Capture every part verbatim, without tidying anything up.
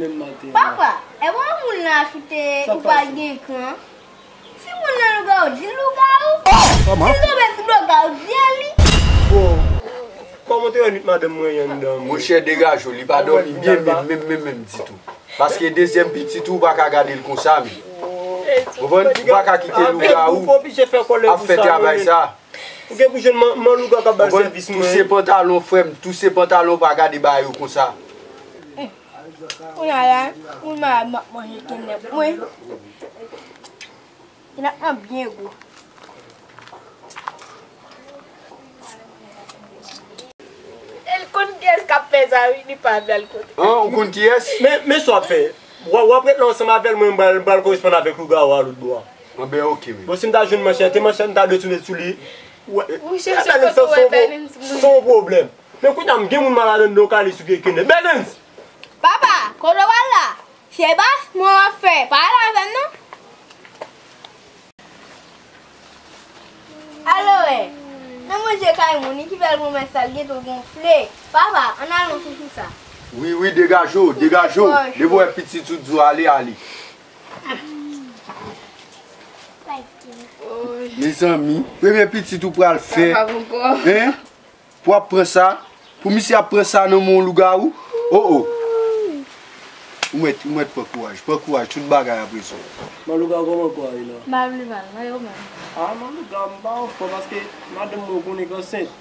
Menm maten an. Papa, e bon moun nan ajoute ou pa gen kran? Si moun nan lougawou, di lougawou. Si l tonbe sou lougawou, di li. Bon, kòman te wè nwit madanm mwen ye anndan? Monchè, degaje w, li pa dòmi byen menm, menm, menm, menm ditou. Paske dezyèm pitit ou, ou pa ka gade l konsa, men. Konprann? Ou pa ka kite lougawou ap fè travay sa. Ou gen pou jwenn man, manlouga k ap ba l sèvis mwen. Touse pantalon, frè m, touse pantalon, pa gade bagay yo konsa. Kounye a la, moun malad m ap manje kenèp mwen. Kenèp lan byen gou. E l konn kiyès k ap fè sa, wi, li pa vle al kote. An, ou konn kiyès? Men, men sa w ap fè. W ap, w ap ret la ansanm avè l, mwen m pral, m pral koresponn avèk lougawou a lòt bò a. Anben, oke, men. Bon, si m ta jwenn manchèt, e manchèt m ta dwe tounen sou li. Ou wè, Bèlens, sa se yon pwoblèm. Men kounye a, m gen moun malad anndan, ou ka ale sou kenèp. Bèlens! Papa, kote w al la? Se bas mwen w ap fè. Pa al avè m, non. Alo, wè. Nan manje kay moun, li ki fè l pwomès sa, l gentan gonfle. Papa, ann al non sou sa. Wi, wi, degaje w, degaje w. Depi w wè pitit ou di w ale, ale. Mezanmi, premye pitit ou pral fè. Papa, poukò? Hein? Pou w ap pran sa? Pou misye ap pran sa nan men yon lougawou? Oh, oh. Ou mèt, ou mèt pran kouraj. Pran kouraj, tout bagay ap rezoud. Manlouga, kòman kò a ye la? M pa pi mal, e ou menm? Ah, Manlouga, m pa anfòm paske madanm mwen ou konnen k ansent.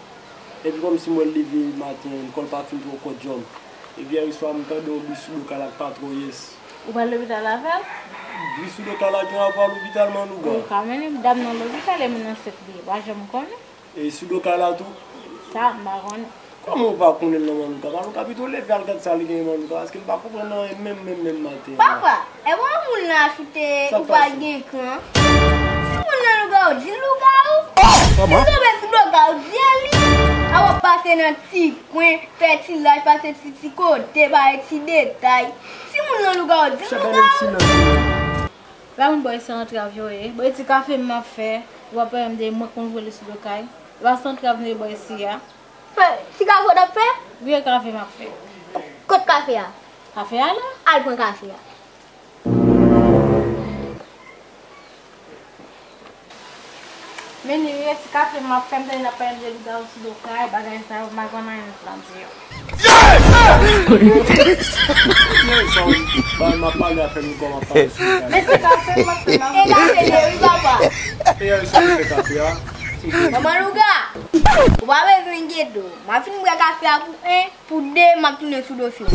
Epi kòmsi m wè l leve maten, kò l pa fin twò kòdjòm. Epi yè swa m tande yon bri sou do kay la k pa twò yès. Ou pral lopital avè l? Bri sou do kay la gen rapò a lopital, Manlouga? Ou ka mennen dam nan lopital e moun ansent li ye, ou pa janm konnen. E sou do kay la tou? Sa, m pa konnen. Kòman ou pa konnen l non, Manlouga? Manlouga pito leve al gad sa li genyen, Manlouga, paske m pa konprann anyen menm, menm, menm maten an. Papa, e bon moun nan ajoute ou pa gen kran? Si moun nan lougawou, di l lougawou. Si l tonbe sou lougawou, di li. A w ap pase nan ti kwen, fè ti laj, pase ti, ti kote, bay ti detay. Si moun nan lougawou, di l lougawou. Lè moun bò isi antrav yo ye. Bò isi kafe m ap fè. Ou pa pale m de mwen k konn voye sou do kay. E pa se antrav nou ye bò isi a. Fè, ti kafe w t ap fè? Wi, e kafe m ap fè. Kot kafe a? Kafe a la. Al pran kafe a. Men li ye ti kafe m ap fè, m tande n ap pale de lougawou sou do kay, bagay sa yo, m pa konn anyen nan di yo. Yes! Sa w, ba, m ap pale afè nou kò m ap pale sou do kay. Men se kafe m ap fè, m ap... E kafe li ye, wi, papa. E a, sa w fè kafe a? Manman Louga, ou pa bezwen enkyete w. M ap fin bwè kafe a pou en. Pou de, m ap tounen sou dosye w.